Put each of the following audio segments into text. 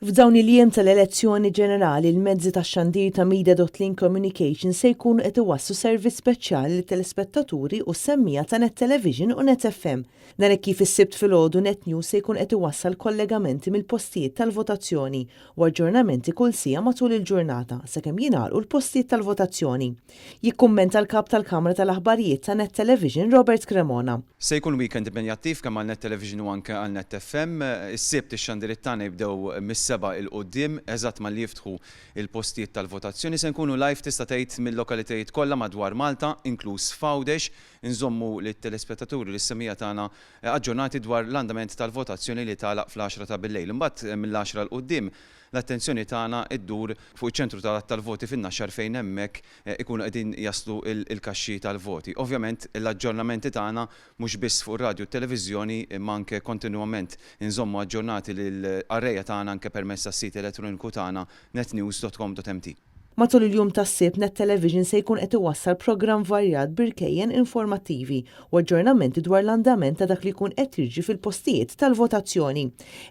F'dawn il-jiem tal-elezzjoni ġenerali, il-mezzi tax-xandir ta' Media.Link Communications se jkunu qed iwasslu servizz speċjali lit-telespettaturi u s-semmiegħa ta' Net Television u Net FM. Dan hekk kif is-Sibt filgħodu Net News se jkun qed iwassal kollegamenti mill-postijiet tal-votazzjoni u aġġornamenti kull siegħa matul il-ġurnata sakemm jingħalqu l-postijiet tal-votazzjoni. Jikkummenta l-Kap tal-Kamra tal-Aħbarijiet ta' Net Television Robert Cremona. Se jkun weekend impenjattiv kemm għal Net Television u anke għal Net FM. Is-Sibt ix-xandiriet tagħna jibdew mis-sebgħa 'il quddiem, eżatt malli jiftħu l-postijiet tal-votazzjoni. Se nkunu live tista' tgħid mil-lokalitajiet kollha madwar Malta, inkluż f'Għawdex. Inżommu lit-telespettaturi u lis-semmiegħa tagħna aġġornati dwar l-andament tal-votazzjoni li tagħlaq fl-għaxra ta' billejl. Imbagħad mill-għaxra 'l quddiem, l-attenzjoni tagħna ddur fuq iċ-ċentru tal-għadd tal-voti fin-Naxxar fejn hemmhekk ikunu qegħdin jaslu l-kaxxi tal-voti. Ovvjament l-aġġornamenti tagħna mhux biss fuq ir-radju u t-televiżjoni imma anke kontinwament inżommu aġġornati lill-qarrejja tagħna anke permezz tas-sit elettroniku tagħna netnews.com.mt. Matul il-jum tas-Sibt, Net Television se jkun qed iwassal programm varjat b'irkejjen informattivi u aġġornamenti dwar l-andament ta' dak li jkun qed jiġri fil-postijiet tal-votazzjoni.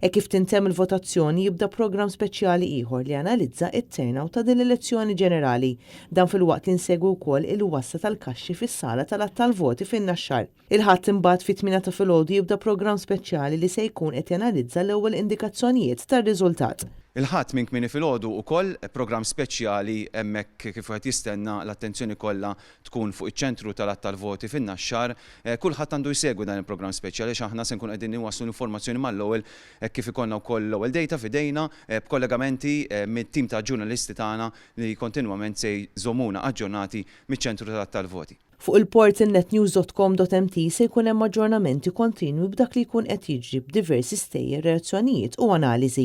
Hekk kif tintemm il-votazzjoni jibda programm speċjali ieħor li janalizza t-turnout ta' din l-elezzjoni ġenerali. Dan filwaqt li nsegwi wkoll il-wasla tal-kaxxi fis-sala tal-għadd tal-voti fin-Naxxar. Il-Ħadd imbagħad fit-tmiena ta' filgħodu jibda programm speċjali li se jkun qed janalizza l-ewwel indikazzjonijiet tar-riżultat. Il-Ħadd minn kmieni filgħodu ukoll programm speċjali hemmhekk kif wieħed jistenna l-attenzjoni kollha tkun fuq iċ-ċentru tal-għadd tal-voti fin-Naxxar. Kulħadd għandu jsegwi dan il-programm speċjali għax aħna se nkunu qegħdin inwasslu l-informazzjoni mal-ewwel hekk kif ikollna wkoll l-ewwel data f'idejna b'kollegamenti mit-tim ta' ġurnalisti tagħna li kontinwament se jżommuna aġġornati miċ-ċentru tal-għadd tal-voti. Fuq il-portal netnews.com.mt se jkun hemm aġġornamenti kontinwi b'dak li jkun qed jiġri b'diversi stejjer, reazzjonijiet u analiżi.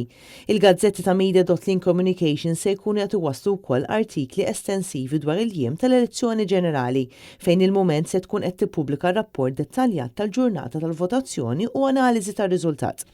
Il-gazzetti ta' Media.Link Communications se jkunu qed iwasslu wkoll artikli estensivi dwar il-jiem tal-elezzjoni ġenerali fejn il-Mument se tkun qed tippubblika rapport dettaljat tal-ġurnata tal-votazzjoni u analiżi tar-riżultat.